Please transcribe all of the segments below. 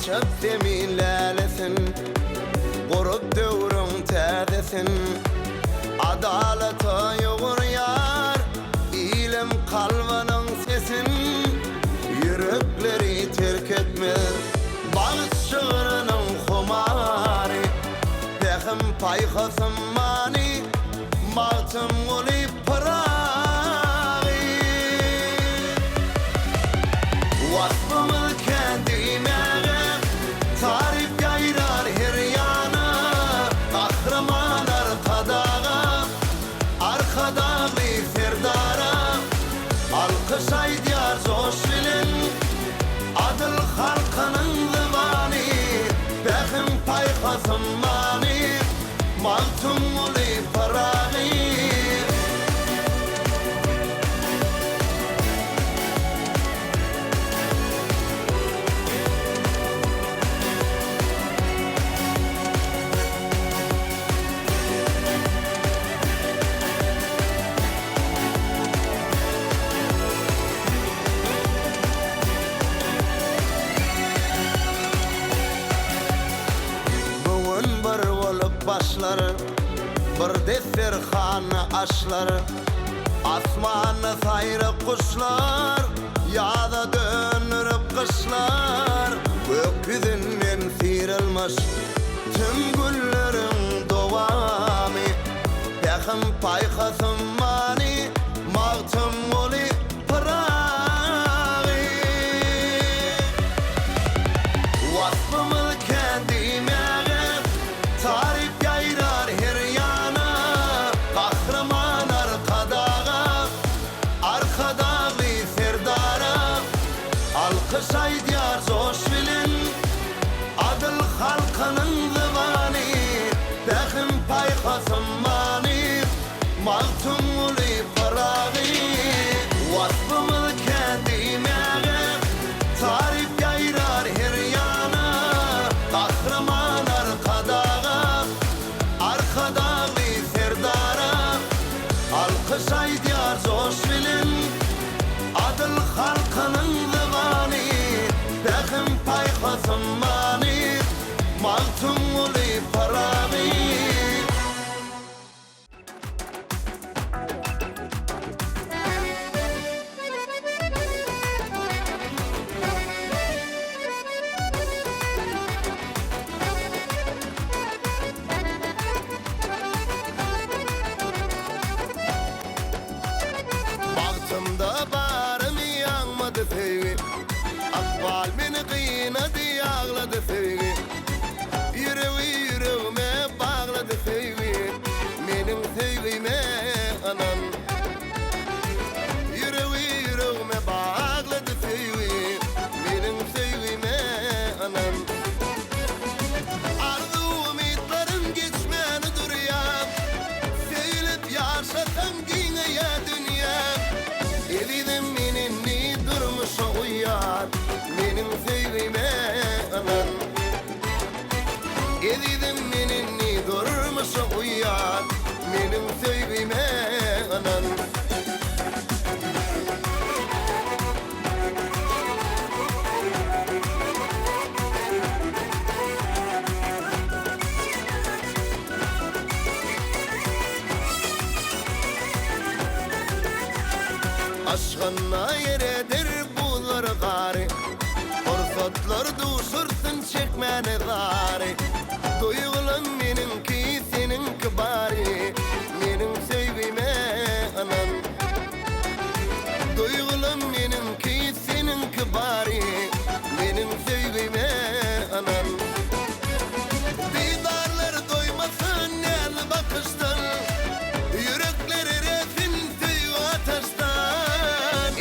Açyp zemin lälesin, Gurup döwrüň täzesin. Adalata ýugurýar Ilim kalbynyň sesin. Ýürekleri terk etmez Bagt şygrynyň humary. Pähim-paýhasym many Magtymguly Pyragy. Waspymyz kän diýmäge, Taryp ýaýrar her ýana. Gahryman Arkadaga, Arkadagly Serdara. Alkyş aýdýar joş bilen, Adyl halkynyň zybany. Pähim-paýhasym many, Magtymguly Pyragy. Bu gün bir bolup başlar, Bir desterhanda aşlar. Asmanda saýrak guşlar, Ýaza döndürip gyşlar. Gök ýüzünden syrylmyş Tüm gülleriň dowamy. Pähim-paýhasym many, Magtymguly Pyragy. Waspymyz kän diýmäge, Taryp ýaýrar her ýana. Gahryman Arkadaga, Arkadagly Serdara. Alkyş aýdýar joş bilen, Adyl halkynyň zybany. Pähim-paýhasym many, Magtymguly Pyragy. Waspymyz kän diýmäge, Taryp ýaýrar her ýana. Gahryman Arkadaga, Arkadagly Serdara. Alkyş aýdýar joş bilen, Adyl halkynyň zybany. Pähim-paýhasym many, Magtymguly Pyragy. Bagtymda barymy ýaňmady söýgi Ykbal meni gynady aglady söýgi Ýüregi ýüregime baglady söýgi Meniň söýgime ynan Ýüregi ýüregime baglady söýgi Meniň söýgime ynan Arzuw-umytlarym geçmäni durýar Söýlüp ýaşasam giňeýär dünýä Ezizim men indi durmuşa uýýan Meniň söýgime ynan Ezizim men indi durmuşa uýýan Meniň söýgime ynan. Aşgynda ereder buzlary gary Pursatlar duşursyn çekmäne zary Duýgulam meniňki seniňki bary Meniň söýgime ynan Duýgulam meniňki seniňki bary Meniň söýgime ynan Didarlar doýmasyn näzli bakyşdan Ýürekler eresin söýgi ataşdan.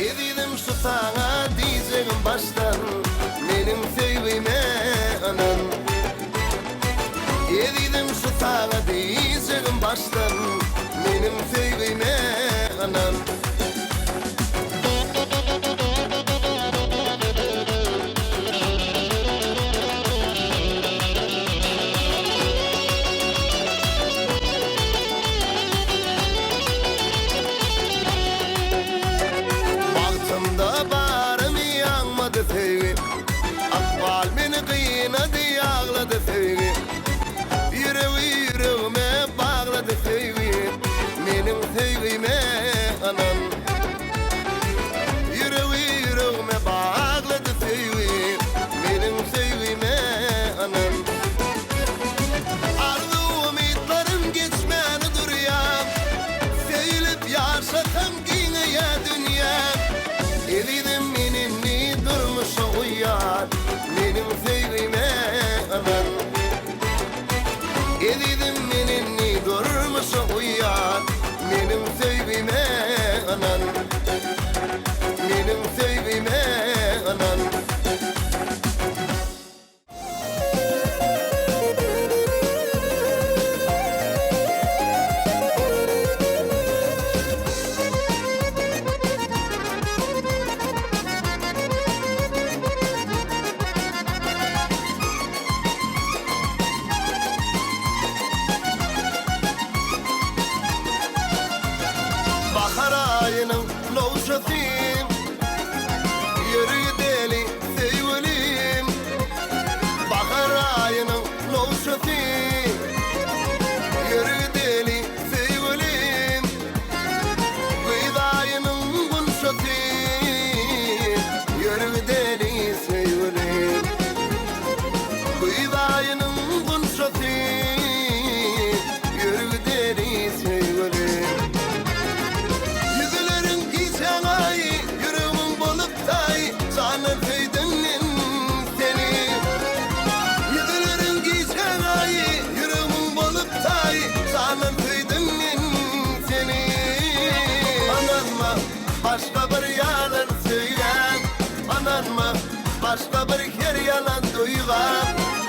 başga bir her ýalan duýga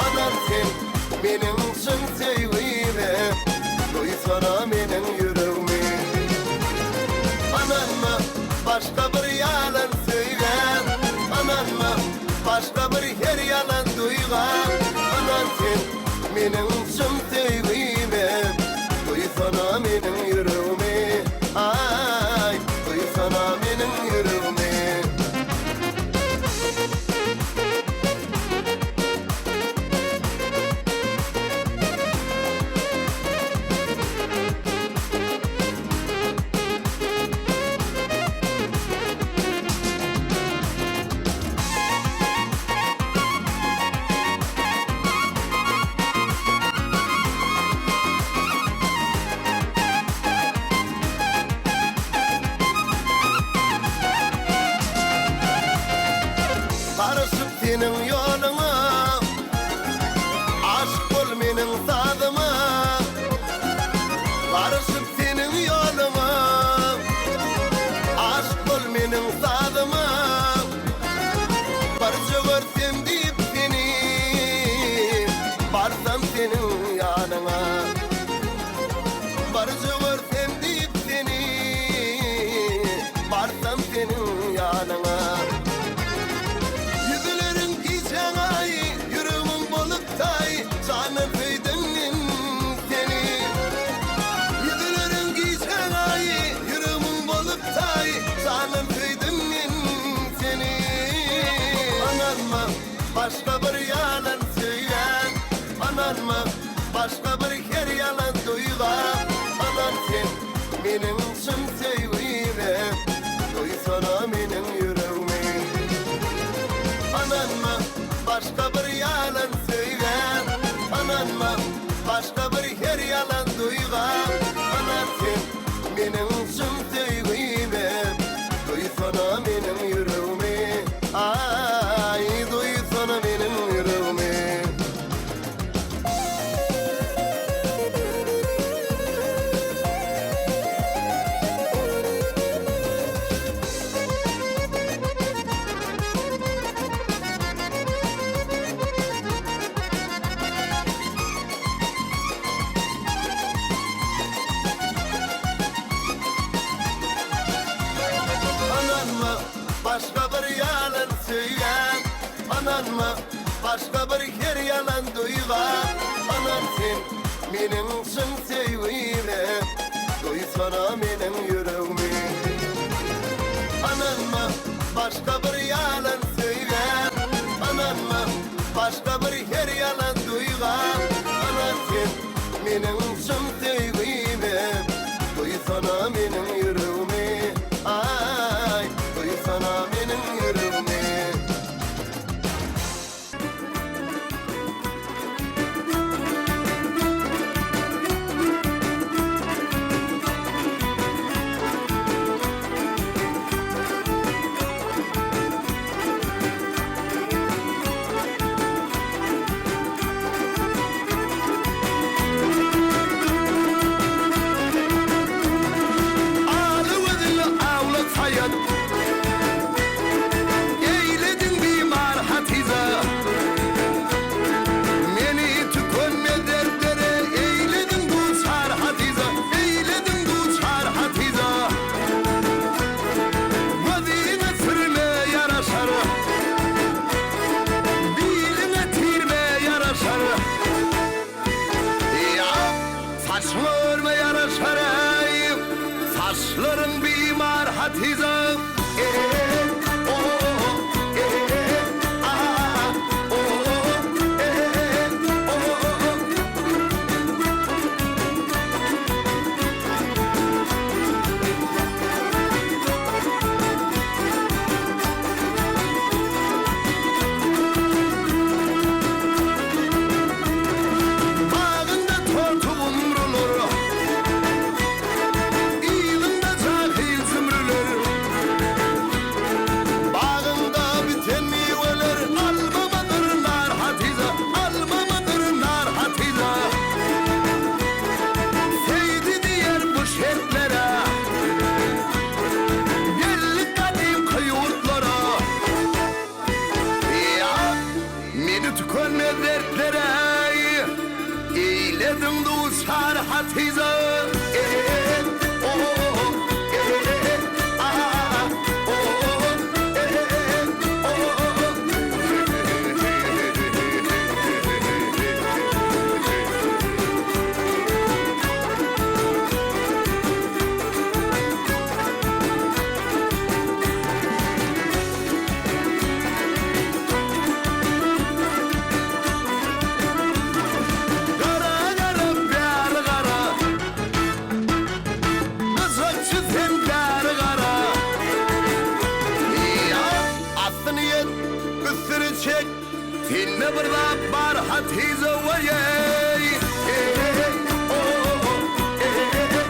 Ynan sen meniň çyn söýgime Duýsana meniň ýüregimi Ynanma başga bir ýalan söýgä Ynanma başga bir her ýalan duýga Ynan sen meniň çyn söýgime Duýsana meniň ýüregimi Aý duýsana meniň ýüregimi. Garaşyp seniň ýoluňa, Aşyk bol meniň sazyma. Garaşyp seniň ýoluňa, Aşyk bol meniň sazyma. Barja görsem diýip seni, Barsam seniň ýanyňa. Barja görsem diýip seni, Barsam seniň ýanyňa. Ýüzleriň gijäň aýy, Ýüregimiň bolup taýy, Jandan söýdüm men seni. Ýüzleriň gijäň aýy, Ýüregimiň bolup taýy, Jandan söýdüm men seni. Ynanma başga bir ýalan söýgä, Ynanma başga bir her ýalan duýga. Ynan sen meniň çyn söýgime, Duýsana meniň ýüregimi. Ynanma başga bir ýalan söýgä, Ynanma başga bir her ýalan duýga. Ynan sen meniň çyn söýgime, Duýsana meniň ýüregimi. Aý, duýsana meniň ýüregimi. Ynanma başga bir ýalan söýgä, Ynanma başga bir her ýalan duýga. Ynan sen meniň çyn söýgime, Duýsana meniň ýüregimi. Ynanma başga bir ýalan söýgä, Ynanma başga bir her ýalan duýga. Ynan sen meniň çyn söýgime, Duýsana meniň ýüregimi. Aý, duýsana meniň ýüregimi. Görmez dertlere Eýlediň duçar Hatyja E-e-e, o-o-o, e-e-e, a-a-a, o-o-o, e-e-e, o-o-o. Gara gara bäri gara Gyjakçy sen bäri gara Ýa astyny ýet, üstüni çek Sende bir zat bar Hatyja weý Eý o-o-o e-e-e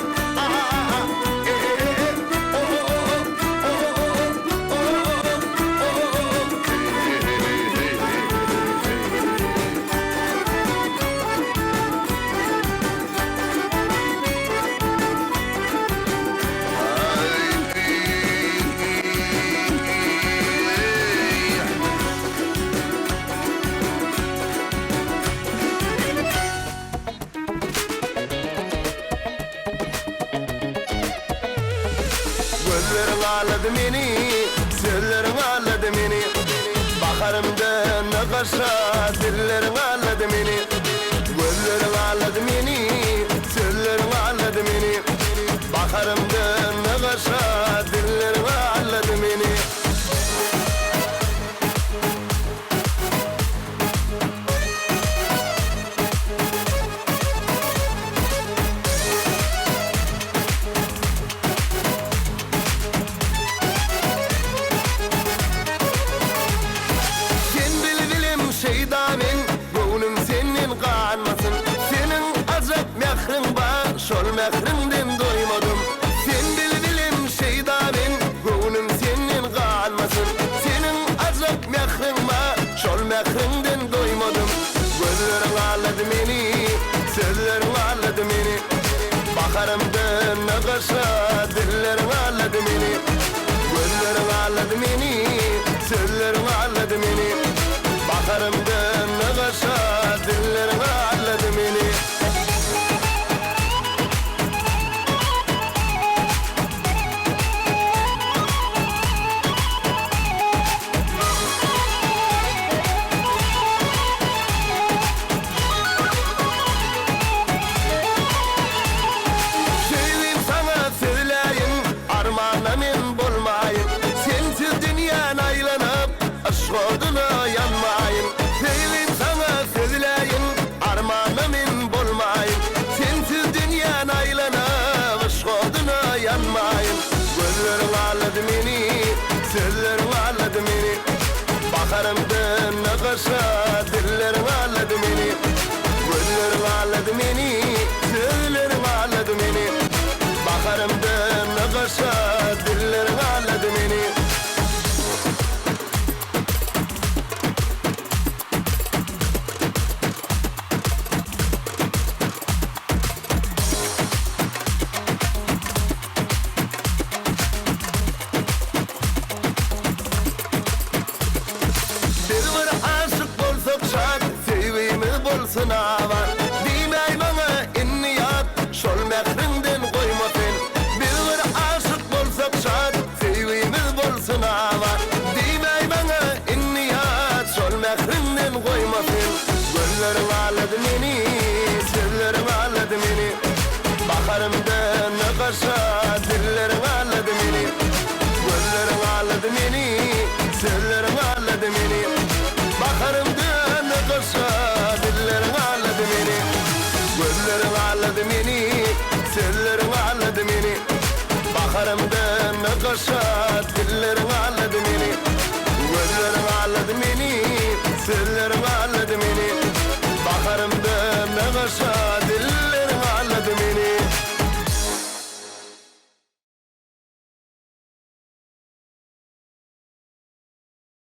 a-a-a e-e-e o-o-o o-o-o o-o-o o-o-o Gözleriň alady meni, sözleriň alady meni Bakarym dönme gaşa, dilleriň alady meni Gözleriň alady meni, sözleriň alady meni Bakarym dönme gaşa, dilleriň alady meni. Sen bilbilim şeýda men, göwnüm senden ganmasyn. Seniň ajap mähriň bar, şol mähriňden doýmadym. Sen bilbilim şeýda men, göwnüm senden ganmasyn. Seniň ajap mähriň bar, şol mähriňden doýmadym. Gözleriň aldady meni, sözleriň aldady meni. Baharym dönme gyşa, dilleriň aldady meni. Gözleriň aldady meni, sözleriň aldady meni. Baharym dönme gyşa, dilleriň aldady meni. Söýgim saňa sözläýin, armana men bolmaýyn. Sensiz dünýäni aýlanyp, yşk oduna ýanmaýyn. Söýgim saňa sözläýin, armana men bolmaýyn. Sensiz dünýäni aýlanyp, yşk oduna ýanmaýyn. Gözleriň aldady meni, sözleriň aldady meni. Baharym dönme gyşa, dilleriň aldady meni. Gözleriň aldady meni, sözleriň aldady meni. Baharym dönme gyşa, dilleriň aldady meni. Biz bir aşyk bolsak şat, söýgimiz bolsun abat. Diýmäý maňa indi ýat, şol mähriňden goýma sen. Biz bir aşyk bolsak şat, söýgimiz bolsun abat. Diýmäý maňa indi ýat, şol mähriňden goýma sen. Gözleriň alady meni, sözleriň alady meni. Baharym dönme gyşa, dilleriň alady meni. Gözleriň alady meni, sözleriň alady meni. Baharym dönme gyşa, dilleriň alady meni. Gözleriň alady meni, sözleriň alady meni. Baharym dönme gyşa, dilleriň alady meni. Gözleriň alady meni, sözleriň alady meni. Baharym dönme gyşa.